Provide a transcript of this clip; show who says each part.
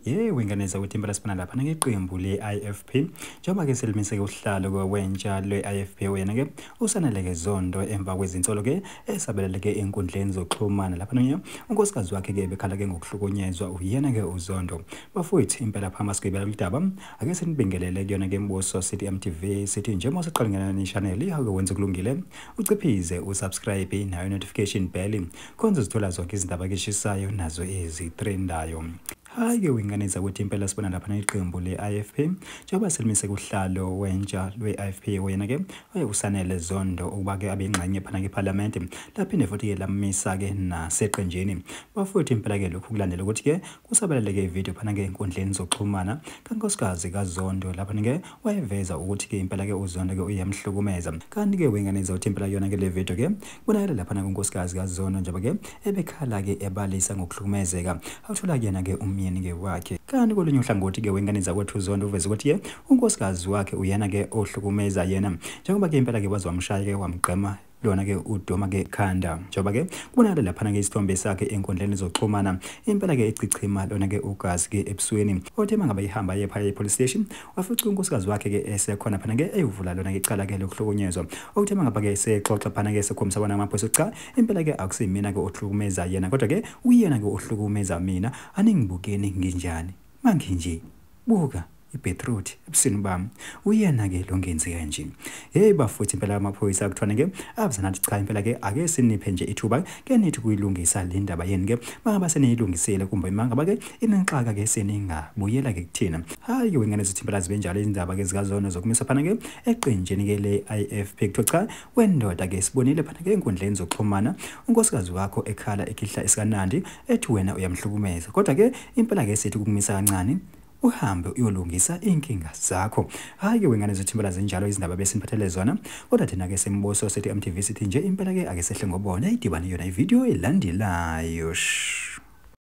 Speaker 1: Yebo, ingane zakwethu impela sibona lapha ngeqembu le-IFP njengoba-ke selimise-ke usihlalo wentsha lwe-IFP wena-ke uSanele-ke Zondo emva kwezinsolo-ke esabelele-ke enkundleni zokuxhumana lapha nonya unkosikazi wakhe-ke bekhala-ke ngokuhlukunyezwa uyena-ke uZondo. Bafowethu impela phambi sigibela kuludaba ake sinibingelele kuyona-ke Mbuso City MTV sithi njengoba useqala ngena ne-channel ihake wenze kulungile uciphize usubscribe nayo notification bell khonze uzithola zonke izindaba eshisayo nazo ezitrendayo. Hhayi-ke wengane zakwethu impela sibona lapha iqembu le-IFP njengoba selimise kuhlalo wentsha lwe-IFP wena-ke uSanele Zondo ukuba-ke abe ingxenye phana ephalamende laphinde futhi-ke lamisa-ke naseqenjini. Bafowethu impela-ke lokhu kulandela ukuthi-ke kusabalaleke ividiyo phana-ke enkundleni zokuxhumana kankosikazi kaZondo lapha-ke wayeveza ukuthi-ke impela-ke uZondo-ke uyamhlukumeza. Kanti-ke wengane zakwethu impela yona-ke le vidiyo-ke kubonakala laphana kunkosikazi kaZondo njengoba-ke ebekhala-ke ebalisa ngokuhlukumezeka awuthola kuyena-ke umyeni-ke wakhe. Kanti kolunye uhlangothi-ke wengane zakwethu uZondo uveze ukuthi-ke unkosikazi wakhe uyena-ke ohlukumeza yena njengoba-ke impela-ke waze wamshaya-ke wamgqema lona-ke udoma-ke khanda njengoba-ke kubonakala laphana-ke isithombe sakhe enkundleni zokuxhumana impela-ke echichima lona-ke ugazi-ke ebusweni. Othe uma ngabe ihamba aye phaya e-police station wafica unkosikazi wakhe-ke esekhona phana-ke eyovula lona-ke icala-ke lokuhlukunyezwa. Okuthe uma ngabe-ke sexoxa phana-ke sekhombisa bona amaphoyisa cha impela-ke akusimina-ke ohlukumeza yena kodwa-ke uyena-ke ohlukumeza mina, aningibukeni nginjani manginje buka ibeetroot ebusweni bami uyena-ke lo ngenzeka nje. Hey bafuthi impela amaphoyisa akuthiwa-ke abuzana athi cha impela-ke ake siniphe nje ithuba ke nithi kuyilungisa le ndaba yenu-ke mangaba seniyilungisile kumbe mangaba-ke inixaka-ke seningabuyela-ke kuthina. Hhayi-ke wengane zithi impela zibe njalo izindaba-ke zikaZondo zokumisa phana-ke eqenjini-ke le-IFP kuthiwa cha wendoda-ke sibonile phana-ke enkundleni zokuxhumana unkosikazi wakho ekhala ekhihla esikanandi ethi wena uyamhlukumeza kodwa-ke impela-ke sithi kukumisa kancane uhambe uyolungisa inkinga zakho. Hhayi-ke wengane zethu impela zinjalo izindaba besiniphathele zona kodwa thina-ke Sembuso City MTV sithi nje impela-ke ake sehle ngobona idibane yona ividiyo elandelayo.